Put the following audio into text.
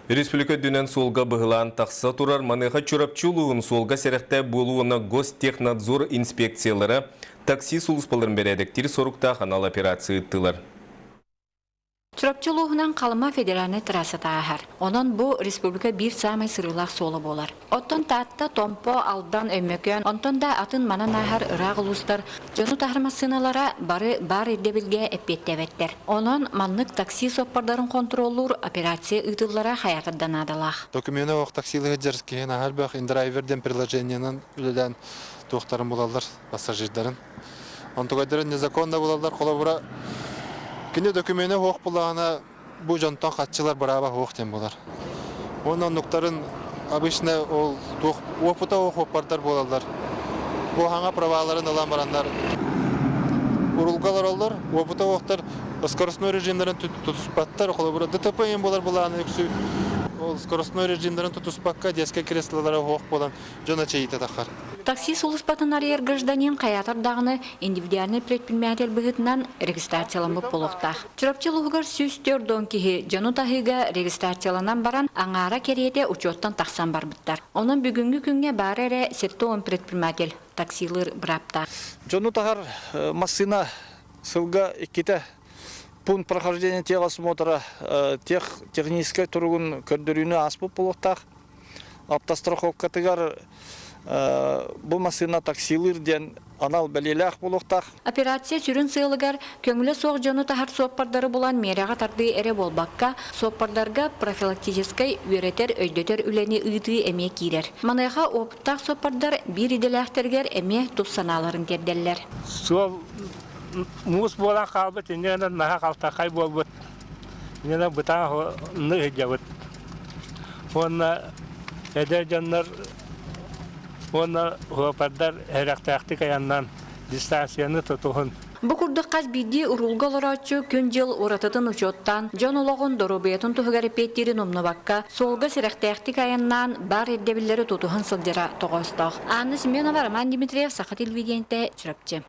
Республика үрдүнэн суолга быһылаан тахса турар. Маныаха Чурапчы улууһун суолга сэрэхтээх буолуу уонна Гостехнадзор инспекциялара такси сулууспаларын бэрээдэктиир соруктаах анал операция ыыттылар. Чурапчы улууһунан Халыма федеральнай трассата ааһар. Онон бу республика биир саамай сырыылаах суола буолар. Оттон Таатта, Томпо, Алдан, Өймөкөөн, онтон да атын манан ааһар ыраах улуустар дьону таһар массыыналара бары баар ирдэбилгэ эппиэттээбэттэр. Онон маннык такси суоппардарын хонтуруоллуур операция ыытыллара хайаатар да наадалаах. Докумена суох таксилыы сылдьар киһи наһаа элбэх индрайвер диэн приложениенан үлэлээн туохтарын булаллар пассажирдарын. Онтугайдара незаконно булаллар холобура кини докумена суох булаҕына бу дьонтон хаччылар бырааба суох диэн булар. Уонна оннуктарын обычно ол туох уопута суох уоппардар буолаллар. Бу хаҥа праваларын ылан бараннар урулга олороллор, уопута суохтар скоростной режимнарын тутуспаттар, холобура ДТП иһин буолар былааны үксү ол скоростной режимнарын тутуспакка детскай креслолара суох буолан дьон эчэйиитэ таххар. Такси сулууспатын арыйар гражданин хайаатар даҕаны индивидуальнай предприниматель быһыытынан регистрацияламмыт буолуохтаах. Чурапчы улууһугар 140 киһи дьону таһыыга регистрацияланан баран, аҥаара кэриэтэ учуоттан тахсан барбыттар. Онон бүгүҥҥү күҥҥэ баара эрэ 70 предприниматель таксилыыр бырааптаах. Дьону таһар массыына сылга иккитэ пункт прохождения техосмотра тех техническэй туругун көрдөрүүнү ааспыт буолуохтаах. Автостраховкатыгар бу массыына таксилыыр диэн анал бэлиэлээх буолуохтаах. Операция сүрүн сыалыгар көҥүлэ суох дьону таһар суоппардары булан миэрэҕэ тардыы эрэ буолбакка, суоппардарга профилактическай үөрэтэр-өйдөтөр үлэни ыытыы эмиэ киирэр. Маныаха опыттаах суоппардар биир идэлээхтэригэр эмиэ тус санааларын тиэрдэллэр. Суол муус буолан хаалбыт, инньэ гынан наһаа халтархай буолбут. Инньэ бытаан ыһдьабыт. Уонна эдэр дьоннор уонна суоппардар сэрэхтээхтик айаннаан дистанцияны тутуһун. Бу курдук хас биирдии уруулга олорооччу күн-дьыл уратытын учуоттаан, дьон олоҕун, доруобуйатын туһугар эппиэттиирин умнубакка, суолга сэрэхтээхтик айаннаан, баар ирдэбиллэри тутуһан сылдьара тоҕоостоох. Анна Семенова, Роман Дмитриев, Саха телевидениетэ, Чурапчы.